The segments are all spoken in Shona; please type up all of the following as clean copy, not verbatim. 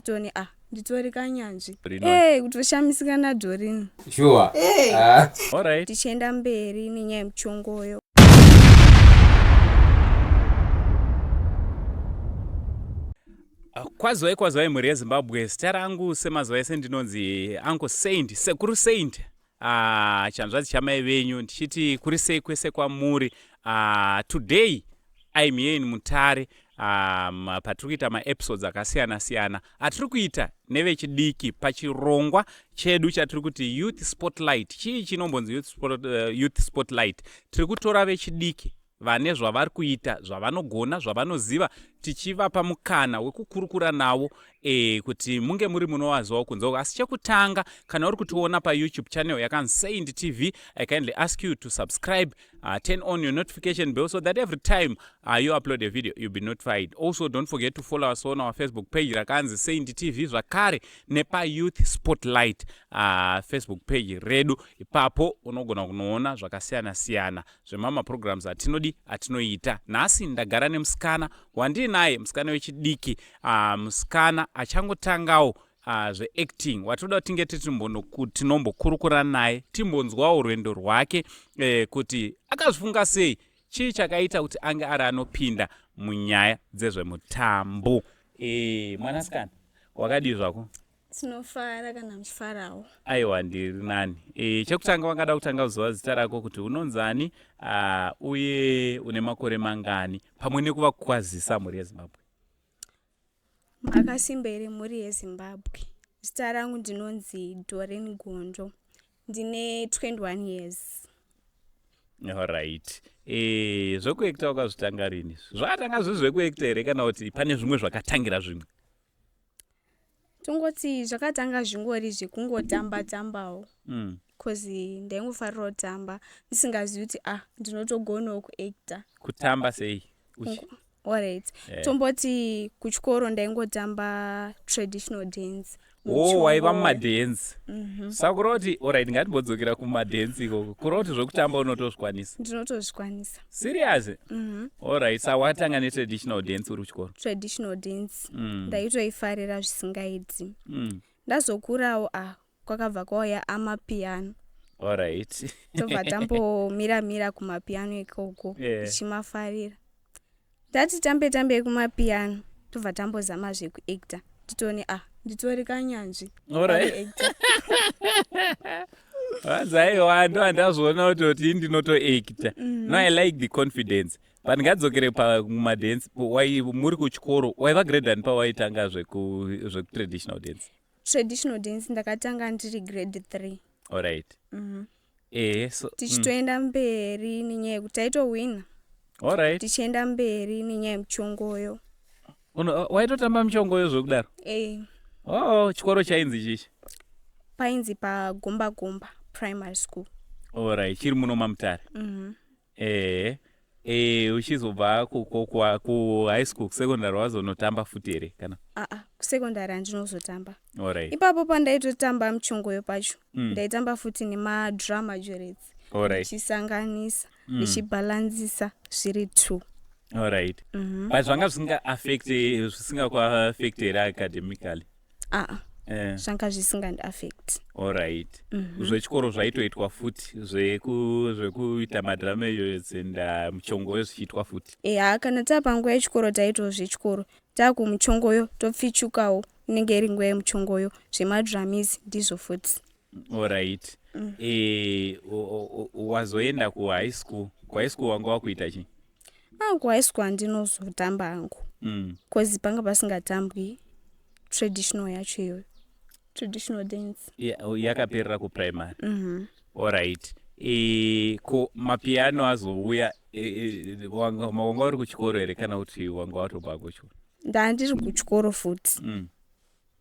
Tony ah nditori kanyanzvi. Hey, kutoshamisika naDoreen. Sure. Hey. Ah. All right. Tichienda mberi nenyaya yemuchongoyo. Ah, kwazwai kwazwai mhuri yezimbabwe zita rangu semazuva ese ndinonzi uncle saint sekuru saint ah, chanzvadzi chamai venyu ndichiti kuri sei kwese kwamuri ah, today I'm here in Mutare patiri kuita maepisodes akasiyana siyana atiri kuita nevechidiki pachirongwa chedu chatiri kuti youth spotlight. Chii chinombonzi youth spotlight? Tiri kutora vechidiki vane zvavari kuita, zvavanogona, zvavanoziva, tichivapa mukana wekukurukura navo kuti munge muri munovazivawo kunze uko. Asi chekutanga, kana uri kutiona paYouTube channel yakanzi Saint TV, I kindly ask you to subscribe, turn on your notification bell so that every time you upload a video you'll be notified. Also, don't forget to follow us on our Facebook page rakanzi Saint TV, zvakare nepaYouth Spotlight Facebook page redu. Ipapo unogona kunoona zvakasiyana siyana zvemama programs atinodi atinoita. Nhasi ndagara nemusikana wandiinaye, musikana wechidiki, musikana achangotangawo zveacting, watoda tinge tinombokurukura naye, timbonzwawo rwendo rwake kuti akazvifunga sei, chii chakaita kuti ange ari anopinda munyaya dzezvemutambo. Mwanasikana, wakadii zvako? Tinofara kana muchifarawo. Aiwa, ndiri nani. Chekutanga wangada kutanga kuziva zita rako kuti unonzani, uye une makore mangani, pamwe nekuvakwazisa mhuri yeZimbabwe. Makasimba here mhuri yeZimbabwe? Zita rangu ndinonzi Doreen Gondo, ndine 21 years. Alright. Zvekuacta wakazvitanga rini? Zvakatanga zviri zvekuacta here kana kuti pane zvimwe zvakatangira zvimwe? Tongoti zvakatanga zvingori zvekungotamba tambawo, cause ndaingofarira kutamba ndisingazivi kuti ah, ndinotogonawo kuacta. Kutamba sei? Alright. Tomboti kuchikoro ndaingotamba traditional dance. Oh, waiva mumadhansi. Saka kureva kuti, alright, ngatimbodzokera kumadhansi ikoko. Kureva kuti zvekutamba unotozvikwanisa? Ndinotozvikwanisa. Serious? Alright, saka wakatanga netraditional dance uri kuchikoro? Traditional dance ndaitoifarira zvisingaiti. Ndazokurawo, ah, kwakabva kwauya amapiano. Tobva tambomira mira kumapiano ikoko, tichimafarira. Ndati tambe tambe kumapiano, tobva tambozama zvekuacta, titone ah, nditori kanyanzvi. Pakuacta. Vanzi aiwa, ndo handazviona kutoti ndinotoacta. No, I like the confidence, but ngadzokere pamadance. Muri kuchikoro waiva grade ani pawaitanga zvekutraditional dance? Traditional dance ndakatanga ndiri grade 3. Alright. So, Tichitoenda mberi nenyaya yekuti taitowina. Tichienda mberi nenyaya yemuchongoyo. Waitotamba muchongoyo zvekudaro? E. Oh, chikoro chainzi chichi? Painzi paGomba Gomba Primary School. Alright, chiri muno maMutare? Mm. Uchizobva kuhigh school, kusecondary wazonotamba futi here kana? Aa, kusecondary handinozotamba. Ipapo pandaitotamba muchongoyo pacho, ndaitamba futi nemadrama majorets, ndichisanganisa, ndichibhalansisa zviri two. Alright. But zvanga zvisinga-affect, zvisingakuaffect here academically? Aa, zvanga zvisingandiaffect. Alright. Zvechikoro zvaitoitwa futi, zvekuita madrama majorets and muchongoyo zvichiitwa futi? Eya, kana taapanguva yechikoro taitawo zvechikoro, taakumuchongoyo topfichukawo, inenge iri nguva yemuchongoyo, zvemadramisi ndizvo futi. Alright. Wazoenda kuhigh school, kuhigh school wanga wakuita chii? Ah, kuhigh school handinozotamba hangu, cause panga pasingatambwi traditional yacho iyoyo, traditional dance. Yeah, yakaperera kuprimary. Alright. Ko mapiano azouya, wanga uri kuchikoro here kana kuti wanga watobva kuchikoro? Ndandiri kuchikoro futi.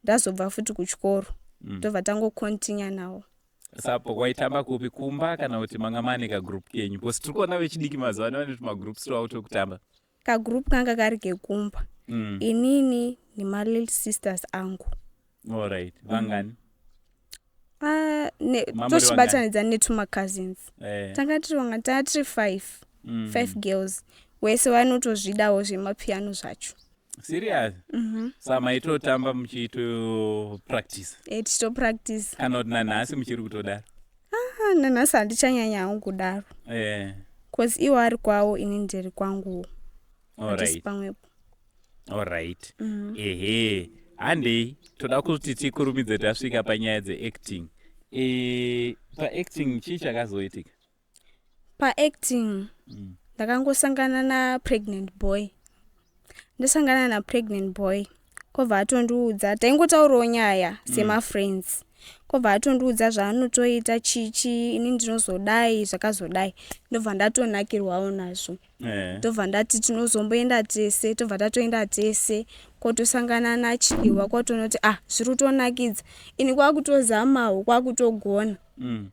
Ndazobva futi kuchikoro, tobva tangocontinue nawo. Sapo waitamba kupi, kumba kana kuti manga mane kagroup kenyu? Because tiri kuona vechidiki mazuva ano vane tumagroups twavo twekutamba. Kagroup kanga kari kekumba, inini nemalittle sisters angu. Alright, vangani? Ah, Mamuri? Tochibatanidza netuma-cousins. Tanga tiri vanga, tanga tiri five, five girls, wese vanotozvidawo zvemapiano zvacho. Serious? Sa maitotamba muchito practice? E, tichitopractice. Kana kuti nanhasi muchiri kutodaro? Ah, nanhasi handichanyanya hangu kudaro. Cause iwo ari kwawo, ini ndiri kwanguwo, hatisi pamwepo. Alright. Ehe, handei, toda kuti tikurumidze tasvika panyaya dzeacting. Paacting chii chakazoitika? Paacting ndakangosangana naPregnant Boy. Ndasangana naPregnant Boy, kwobva atondiudza, taingotaurawo nyaya semafriends, kwobva atondiudza zvaanotoita, chichi, ini ndinozodai, zvakazodai, ndobva ndatonakirwawo nazvo. Ndobva ndati tinozomboenda tese, tobva tatoenda tese, kwotosangana naChiwa, kwatonoti, ah, zviri kutonakidza, ini kwakutozamawo, kwakutogona.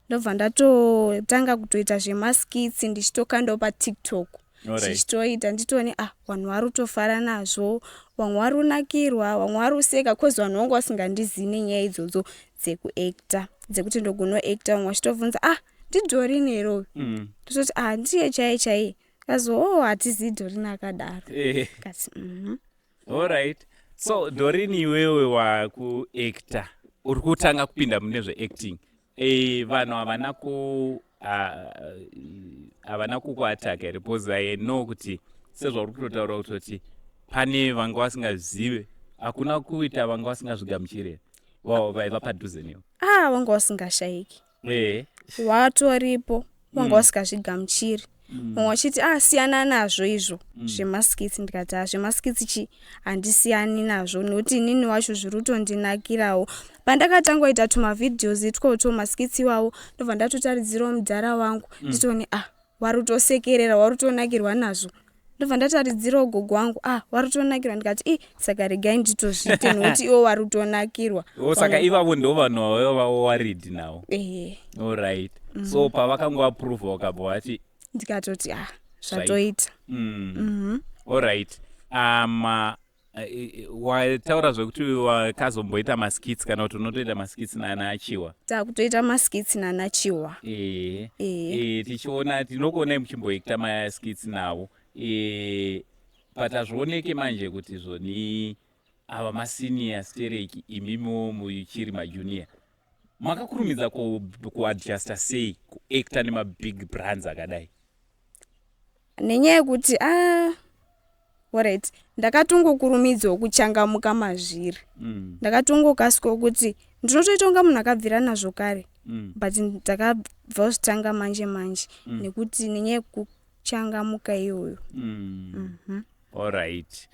Ndobva ndatotanga kutoita zvemaskits, ndichitokandawo paTikTok. Zvichitoita, nditoni, ah, vanhu vari kutofara nazvo, vamwe vari kunakirwa, vamwe vari kuseka, cause vanhu vanga vasingandizivi nenyaya idzodzo dzekuacta, dzekuti ndogonoacta. Vamwe vachitobvunza, "Ah, ndiDorini here uyu?" Ndototi, "Ah, ndiye chaiye chaiye." Kazo, "Oh, hatizivi Dorini akadaro." Kati. Alright, so Dorini, iwewe wakuacta, uri kutanga kupinda mune zveacting, vanhu havana kukuataka here? Because I know kuti sezvauri kutotaura kutoti pane vanga vasingazive, hakuna kuita vanga vasingazvigamuchiri vaiva padhuze newe? Ah, wanga usingashayiki. Watoripo wanga usingazvigamuchiri, vamwe vachiti, "Ah, siyana nazvo izvo zvemaskits." Ndikati, "Ah, zvemaskits chi, handisiyani nazvo, nokuti inini wacho zviri kutondinakirawo." Pandakatanga kuita tumavideos itwoto, maskits iwawo, ndobva ndatotaridzirawo mudhara wangu, nditoni, ah, wari kutosekerera, wari kutonakirwa nazvo. Ndobva ndataridzirawo gogo wangu, ah, wari kutonakirwa. Ndikati, i saka regai nditozviite, nokuti iwo wari kutonakirwa. O, saka ivavo ndo vanhu vaiva worried navo? Ehe. Alright, so pavakangoapprova ukabva wati? Ndikatoti, ah, zvatoita. Alright, wataura zvekuti wakazomboita maskits, kana kuti unotoita maskits nanaChiwa? Takutoita maskits nanaChiwa. E, tichiona, tinokuonai muchimboita maskits navo, but hazvioneke manje kuti zvoni ava masenior stereki, imimiwo muchiri majunior. Makakurumidza kuadjusta sei kuacta nemabig brands akadai? Nenyaya yekuti, a, alright, ndakatongokurumidzawo kuchangamuka mazviri. Ndakatongokasikawo kuti ndinotoita kunga munhu akabvira nazvo kare, but ndakabva kuzvitanga manje manje, nekuti nenyaya yekuchangamuka iyoyo. Alright,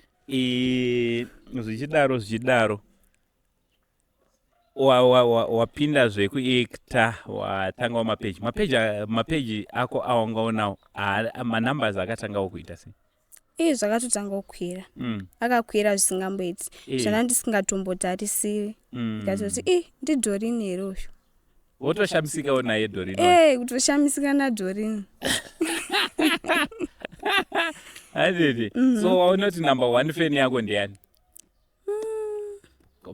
zvichidaro zvichidaro, wapinda zvekuacta, watangawo mapeji, mapeji ako awangaonawo, manumbers akatangawo kuita sei? Ii, zvakatotanga kukwira. Akakwira zvisingamboiti, zvana ndisingatombotarisiri. Ndikatoti, i ndiDorini here uyu? Wotoshamisikawo naye Dorini? E, kutoshamisika naDorini. Handiti? So waunoti number one fan yako ndiani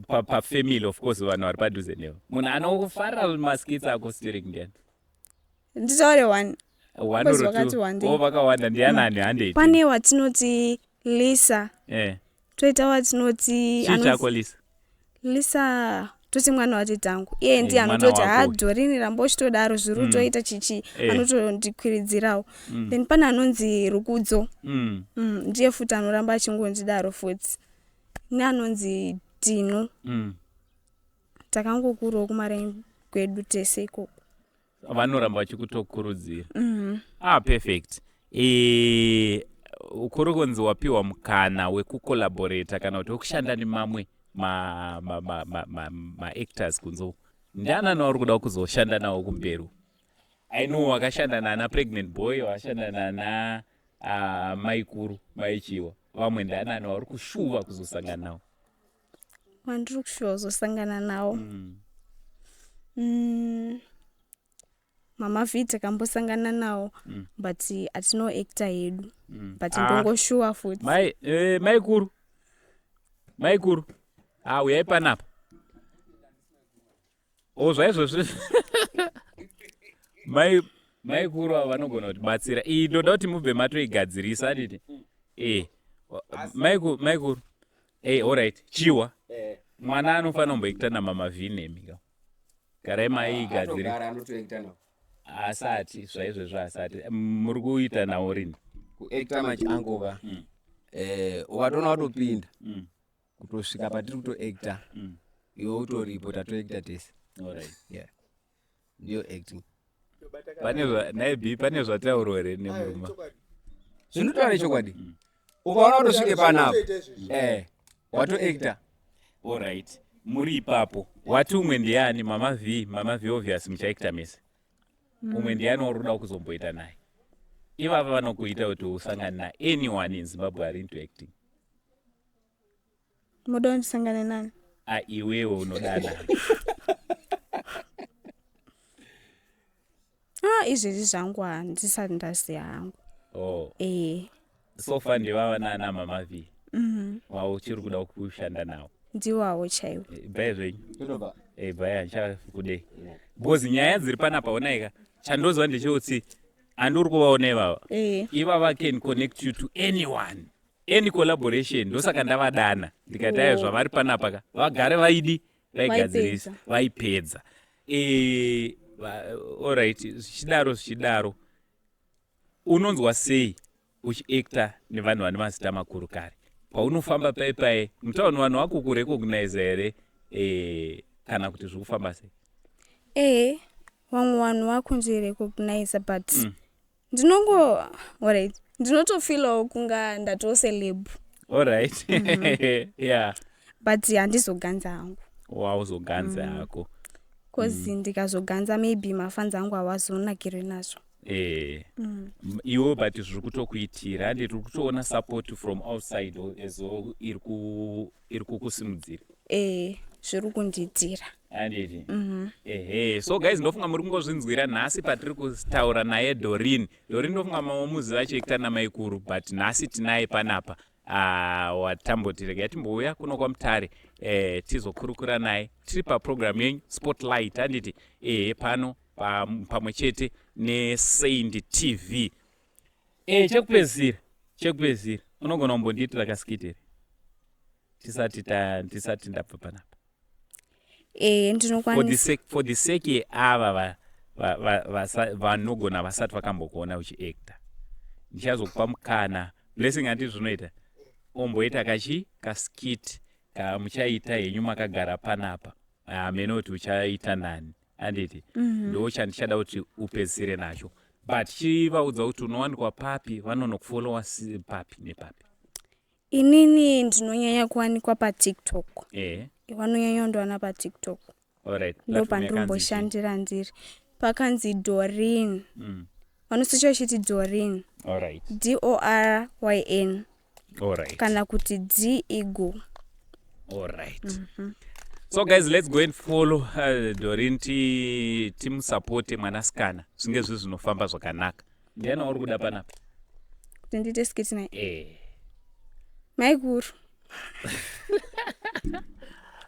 pafamily? Of course vanhu vari padhuze newe, munhu anokufarira maskits ako sterek ndiani? Nditaure one? One Because or wakati two. wandei. Oh, vakawanda, ndianani? Handei. Pane watinoti Lisa, toita watinoti Chii chako Lisa? Lisa toti mwana watetangu, iye ndiye Eh, mwana anototi, wako ha, uyu. Dorini, ramba uchitodaro, zviri kutoita, chichi. Anotondikwiridzirawo. Then pane anonzi Rukudzo. Ndiye futi anoramba achingondidaro futi, neanonzi Tino. Takangokurawo kumaraini kwedu tese ikoko. Vanoramba vachikutokurudzira. Ah, perfect. Kuri kunzi wapiwa mukana wekucollaborata kana kuti wekushanda nemamwe maactors kunze uku, ndianani wauri kuda kuzoshanda nawo kumberi? I know wakashanda nana Pregnant Boy, wakashanda nana Maikuru, Maichiwa. Vamwe ndianani wauri kushuva kuzosangana nawo? Wandiri kushuva kuzosangana nawo? Mama V takambosangana nawo, but hatinoacta hedu, but Ah. ndongoshuwa futi. Mai, maikuru, maikuru, ah, uyai panapa. O, zvaizvozvi mai, maikuru ava vanogona kutibatsira. Iyi ndoda kuti mubve matoigadzirisa, anditi? Maikuru, maikuru. Hey, alright chiwa eh. Mwana anofanira kumboekita namama V nemi ka. Garai maigadzira. Asati zvaizvezvo asati muri kuita nawo rini? Kuekita manje angova. Eh, ukatoona watopinda. Kutosvika patiri kutoacta iwe utoripo tatoacta tese. Alright. Yeah. Ndiyo acting. Pane zva naye B pane zvataurwa here nemurume? Zvinotaura chokwadi. Ukaona watosvike panapa. Eh, watoacta. Alright. Muri ipapo. Wati umwe ndiani Mama V, Mama V obvious muchaacta mese. Umwe ndiani wauri kuda kuzomboita naye? Ivava vanokuita kuti usangane na anyone in Zimbabwe ari into acting. Muda ndisangane nani? Ah, iwewe unodana. Ah, izvezvi zvangu handisati ndaziva hangu. Oh. Eh. So far ndivava nana Mama V. Wauchiri kuda kushanda nawo. Ndiwawo chaiwo. Bhai zvenyu. Eh, bhai handichakudei. Because nyaya dziri panapa onaika. Chandozwa ndechekuti handiri kuvaona ivava. Eh. Ivava can connect you to anyone. Any collaboration ndosaka ndavadana ndikati ayo zvavari panapa ka vagare vaidi vaigadzirisa vaipedza. Eh, alright zvichidaro zvichidaro unonzwa sei uchiacta nevanhu vane mazita makuru kare paunofamba pai pai mutauni vanhu vakukurecognize here kana kuti zviri kufamba sei? Eh, vamwe vanhu vakundirecognize but ndinongo alright ndinotofilawo kunga ndatoceleb. Alright. Yeah. But handizoganza hangu. Wauzoganza hako. Cause ndikazoganza maybe mafans angu hawazonakirwi nazvo. Eh. Iwe but zviri kutokuitira handi tiri kutoona support from outside as well iri kukusimudzira. Eh, zviri kundiitira. Handiti? Ehe. So guys ndofunga muri kungozvinzwira nhasi patiri kutaura naye Doreen. Doreen ndofunga mamuziva achiekita namaikuru but nhasi tinaye panapa. Watamboti regai timbouya kuno kwaMutare tizokurukura naye tiri paprogram yenyu Spotlight handiti? Ehe pano pamwe chete neSaint TV. Chekupedzisira unogona kumbondiitira kaskit here tisati ndabva panapa? Eh, ndinokwanisa. For the sake yeava vanogona vasati vakambokuona uchiacta, ndichazokupa mukana. Blessing handi zvinoita omboita kachi kaskit kamuchaita henyu makagara panapa. Hameno kuti uchaita nani handiti? Ndo chandichada kuti upedzisire nacho, but chivaudza kuti unowanikwa papi, vanonokufollowa papi nepapi. Inini ndinonyanya kuwanikwa paTikTok. Eh. Vanonyanya kundiwana paTikTok. Alright. Ndo pandirimboshandira ndiri. Pakanzi Doreen. Vanosecha vachiti Doreen. Alright. D O R Y N. Alright. Kana kuti D Eagle. Alright. So guys, let's go and follow Doreen timusapote mwanasikana zvinge zviri zvinofamba zvakanaka. Ndiani wauri kuda panapa? Kuti ndiite skit naye? Eh. Maikuru.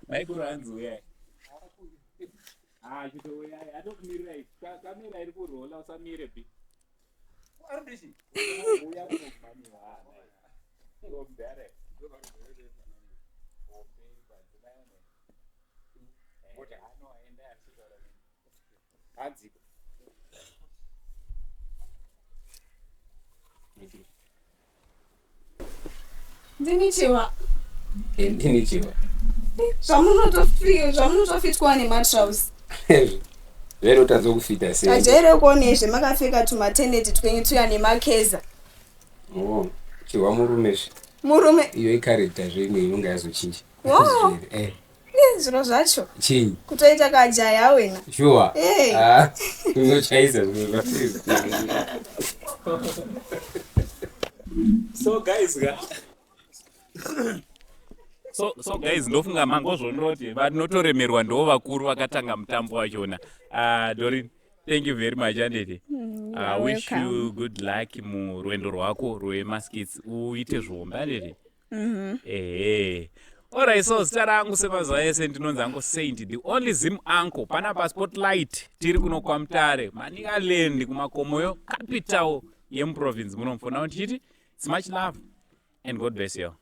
Maikuru hanzi uyai. Ah, chitouyai. Atokumirirai. Kamera iri kurola usamire bi. Uya kunomhanyira. Ndini Chiwa. Ndini Chiwa. Zvamunotofitwa nematrausi. Zvainotadza kufita sei? Tajaire kuonezve makapfeka tumateneti twenyu tuya nemakeza. Oh, Chiwa murume zve. Murume. Iyo icharacter zve imwe inonga yazochinja. Wow. Eh. Zviro zvacho. Chinyi? Kutoita kajaya wena. Sure. Eh. Ah, unochaisa zviro zvacho. So guys, so guys ndofunga mangozvonoti vanotoremerwa ndo vakuru vakatanga mutambo wachona. Doreen, thank you very much anditi. You're Wish welcome. you good luck murwendo rwako rwemaskits uite zvombe anditi. Ehe. Alright, so zita rangu semazuva ese ndinonzi Uncle Saint, the only Zim uncle panapa Spotlight. Tiri kuno kwaMutare, Manicaland, kumakomoyo capital yemuprovince muno. For now ndichiti it's much love and God bless you.